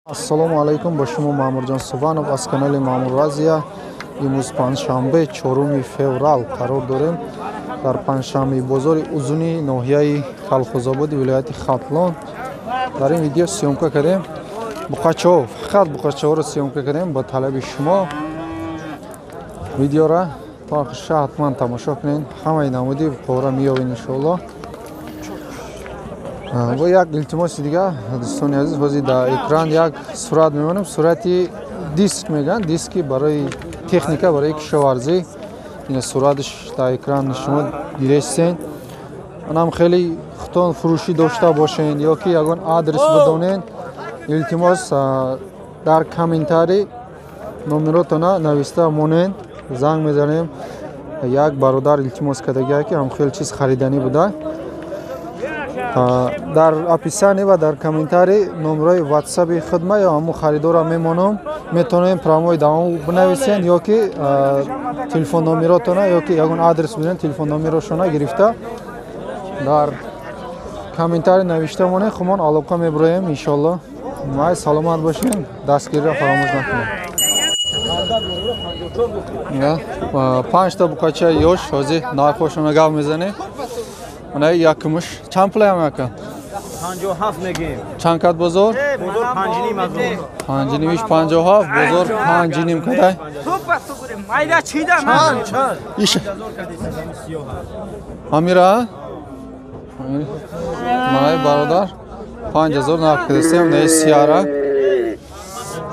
Ассалому алайкум, бо шумо Маъмурҷон Субанов аз канали Маъмур Азия. Имрӯз панҷшанбе, 4 феврал қарор дорем дар панҷшанбеи бозори Узуни ноҳияи Калхозободи вилояти Хатлон. Дар ин видео съёмка кардем буқачаҳо, фақат буқачаҳоро съёмка кардем ба талаби шумо. Видеора то охирша ҳатман тамошо кунед, ҳамаи намуди буқаҳоро меёбед иншоаллоҳ. Бо як илтимоси дига, дӯстони азиз, ҳозир дар экран як сурат мемонем, сурати диск мегӯянд, диски барои техника, барои кишоварзӣ. Ина сураташ дар экран шумо дидестен. Анам хеле худтон фурӯшӣ дошта бошен ё ки ягон адрес бидонен, илтимос дар комментарий номеротона нависта монен, занг мезанем. Як бародар илтимос кардагия ки ҳам хеле чиз хариданӣ буда. Дар описание ва дар комментарий номерои ватсапи хидма ё ҳамун харидора мемонам, метавонем прямой давом бинависен ё ки телефон номеротона ё ки ягон адрес биден, телефон номерошона гирифта дар комментарий навишта монем, хумон алоқа мебуроем иншоаллоҳ. Май саломат бошем, дастгириро фаромӯш накунем. Панҷта буқачаи ёш ҳозир нархҳошона гап мезанем. Ана якумуш чанд пулаям ака? 57 мегим. Чанд кат бозор? Бозор 5.5 азор. 5.5 57, бозор 5.5 кадай. Майда чида ман? Чанд? Иш. Амира? Май бародар 5000 нарх кардастем, не сиара.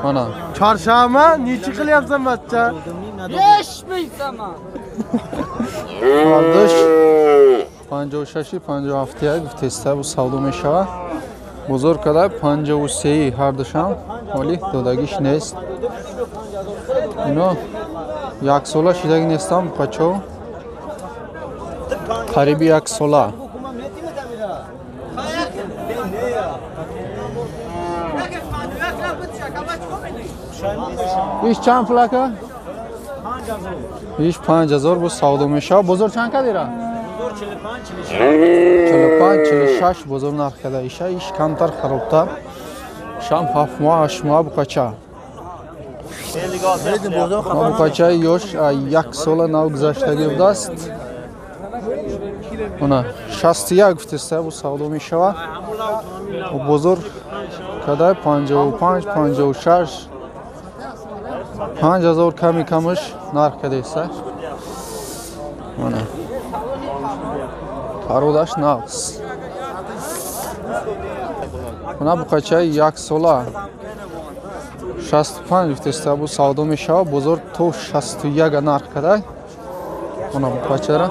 Ана. Чоршанба нечи qilyapsan бача? 5 мейсама. Qardaş 56 57 гуфтеста бу савдо мешавад. Бозор када 53 ҳардушам ҳоли додагиш нест. Ино як сола шидаги нестам бачо. Қариби як сола. Иш чанд пулака? Иш 5000 бу савдо мешавад. Бозор чанд кадира? 45 46 бозор нарх када. Иша иш камтар харобтар. Шам 7 моҳ 8 моҳ буқача. Буқачаи ёш як сола нав гузаштагӣ будааст. Она 61 гуфтеста бу савдо мешавад. Бозор када 55 56 5000 ками камаш нарх кадеста. Она пародаш нақс. Она буқачаи як сола 65 гуфтеста бу савдо мешавад. Бозор то 61 нарх када. Она буқачара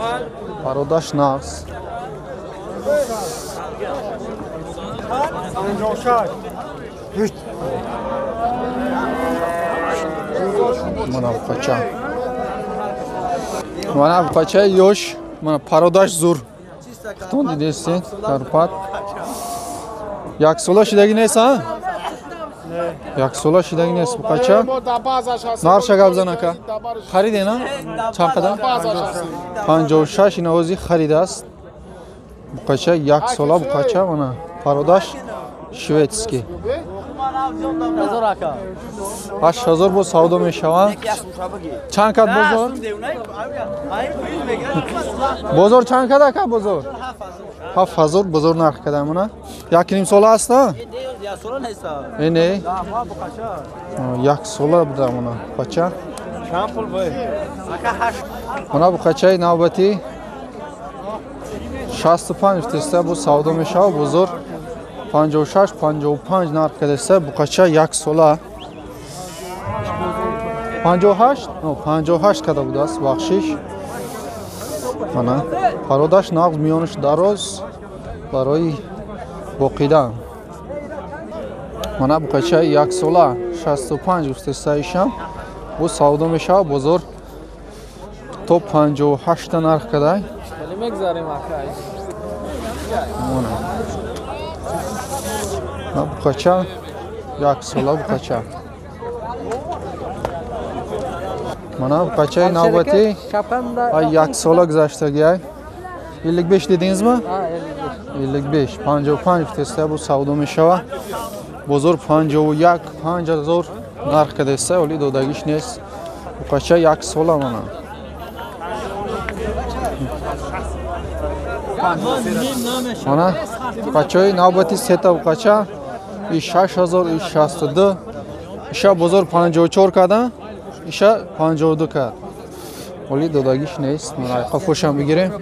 пародаш нақс. Мана буқача. Мана буқачаи ёш, мана пародаш зур. Худтон дидестен, карпат. Як сола шидаги нест, а? Як сола шидаги нест буқача. Нарша гап зан ака. Хариде, на? Чанд қадар? 56 ина ҳозир харидааст. Буқача як сола буқача, мана пародаш шведский. 8000 бо савдо мешавад. Чанд кат бозор? Бозор чанд кат ака бозор? 7000 бозор нарх када мона. Як ним сола аст, а? Не, не. Як сола буда мона бача. Чанд пул бой? Мона буқачаи навбатӣ 65 теста бо савдо мешавад. Бозор 56 55 нарх кадаста буқача як сола. 58 58 када будааст, бахшиш. Мана пародаш нағз, миёнаш дароз барои боқидан. Мана буқача як сола 65 гуфтестаишам бу савдо мешавад. Бозор то 58 нарх кадай. Мана буқача як сола буқача. Мана буқачаи навбатӣ як сола гузаштагиай. 55 дедингизми? 55 55 гуфтеста бу савдо мешавад. Бозор 51 5000 нарх кадеста, оли додагиш нест. Буқача як сола мана. Мана буқачаи навбати сета буқача и 6000 и 62. Иша бозор 54 када, иша 52 кад. Оли додагиш нест. Мана қафошам бигирем.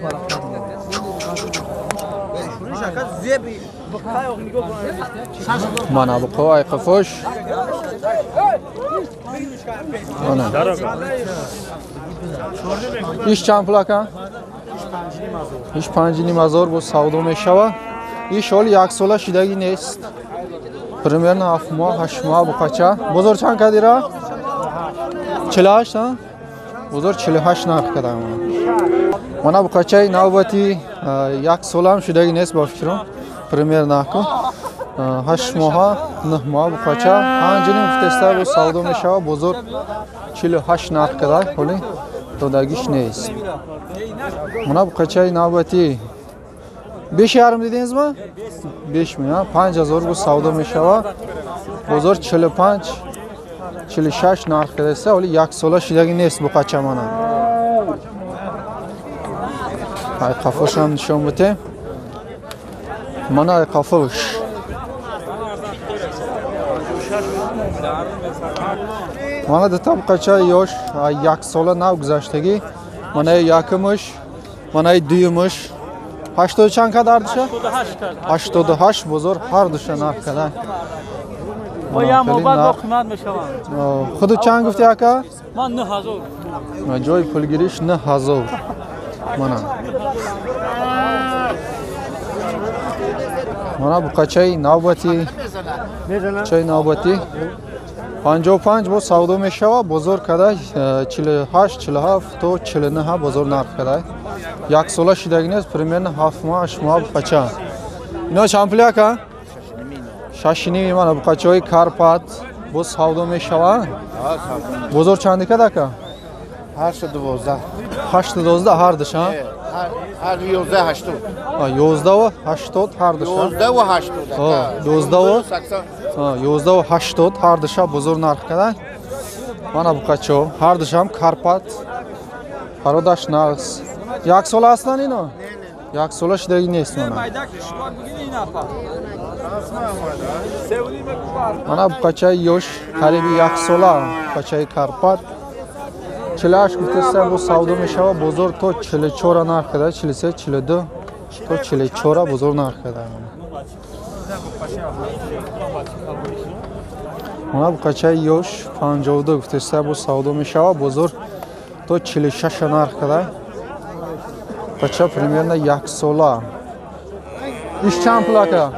Мана буқо ай қафош. Мана. Иш чанд пул ака? Иш 5,5 ҳазор бо савдо мешава. Иш ҳоли як сола шидаги нест. Примерно 7 моҳ, 8 моҳ буқача. Бозор чанд кадира? 48, ҳа? Бозор 48 нарх када. Мана буқачаи навбати як солам шидаги нест ба фикрам. Примерно ку 8 моҳа, 9 моҳ буқача. 5,5 гуфтеста бо савдо мешава. Бозор 48 нарх када, ҳоли додагиш нест. Мана буқачаи навбати 5,5 дидинизми? 5 мing, 5000 бо савдо мешава. Бозор 45 46 нарх кадаста, ҳоли як сола шидаги нест буқача мана. Ай қафошам нишон бите. Мана ай қафош. Мана дута буқача ёш як сола нав гузаштагӣ. Мана якумуш, мана дуюмуш. 80 чанд кад ҳар душа? 88 бозор ҳар душа нарх када. Худу чанд гуфти ака? Ман 9000. Ҷои пулгириш 9000. Мана. Мана буқачаи навбати. Чай навбати 55 бо савдо мешава. Бозор када 48, 47 то 49 бозор нарх када. Як сола шидаги нест, примерно 7 моҳ, 8 моҳ буқача. Ино чанд пул ака? 6,5. Мана буқачаҳои Карпат боз савдо мешава. Бозор чанди кад ака? 812. 812 ҳар душа? Ҳар 11 80. 11 80 ҳар душа? 11 80. 11 80 ҳар душа бозор нарх када. Мана буқачо ҳар душам Карпат. Пародаш нағз. Як сола ҳастанд ино? Як сола шидаги нест мана. Мана буқачаи ёш қариби як сола буқачаи Карпат. 48 гуфтеста бо савдо мешава. Бозор то 44 нарх када, 43, 42 то 44 бозор нарх када. Мана буқачаи ёш 52 гуфтеста бо савдо мешава. Бозор то 46 нарх када. Буқача примерно як сола. Иш чанд пул ака?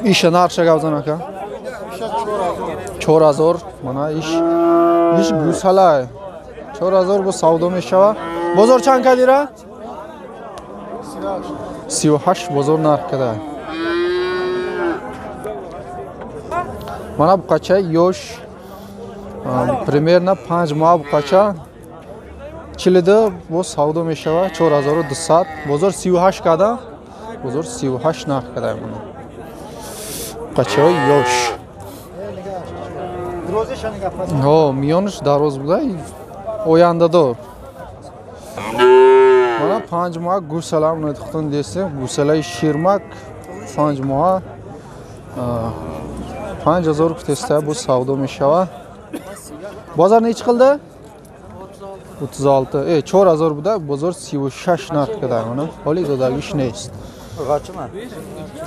Иша нархша гап зан ака? 4000. Мана иш гӯсала 4000 бо савдо мешава. Бозор чанд кадира? 38 бозор нарх када. Мана буқачаи ёш примерно 5 моҳ буқача 42 бо савдо мешава. 4200. Бозор 38 када. Бозор 38 нарх када. Мана буқачаи ёш. Ҳо, миёнаш дароз буда, ояндадор. Мана 5 моҳ гӯсала унатхутун дестем, гӯсалаи ширмак 5 моҳ 5000 гуфтеста бо савдо мешава. Бозор нечи қилди? 36. 4000 буда, бозор 36 нарх када. Мана ҳоли додагиш нест.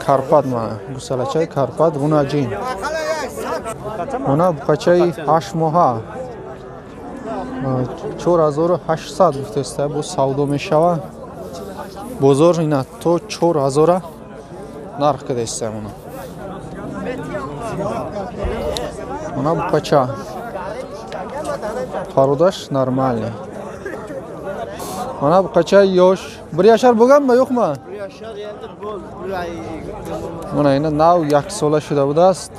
Карпат мана, гӯсалачаи Карпат ғунаҷин. Мана буқачаи 8 моҳа 4800 гуфтеста бо савдо мешава. Бозор ина то 4000 нарх кадеста. Мана. Мана буқача. Пародаш нормальный. Мана буқачаи ёш. Bir яшар bo'lganmi, yo'qmi? Мана ина нав як сола шуда будааст.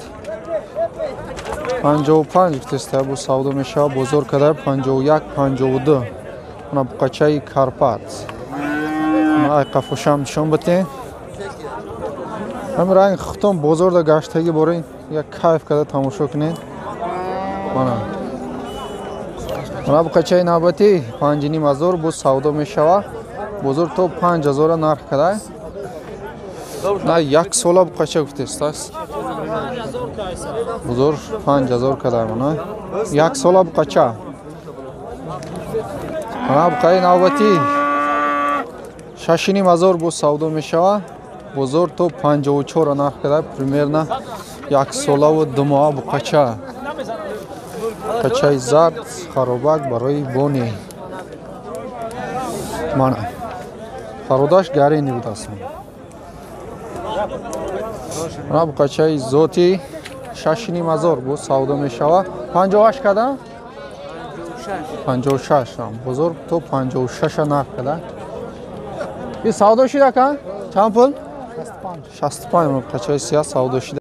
55 гуфтеста бо савдо мешава. Бозор када 51, 52. Мана буқачаи Карпат. Мана ай қафошам нишон битен. Ҳамин ранг хутон бозорда гаштагӣ борин, як кайф карда тамошо кунед. Мана. Мана буқачаи навбатӣ 5500 боз савдо мешава. Бозор то 5000 нарх кадай. На як сола буқача гуфтест аст. Бозор 5000 кадай мана. Як сола буқача. Мана буқаи навбатӣ 6500 боз савдо мешава. Бозор то 54 нарх кадай, примерно як солаву 2 моҳа буқача. Қачаи зард харобак барои бони. Мана. Хародаш гарини будааст. Мана буқачаи зоти 6500 боз савдо мешава. 58 када? 56. Бозор то 56 нарх када. И савдо шида ка? Чанд пул? 65. 65 буқачаи сия савдо шида.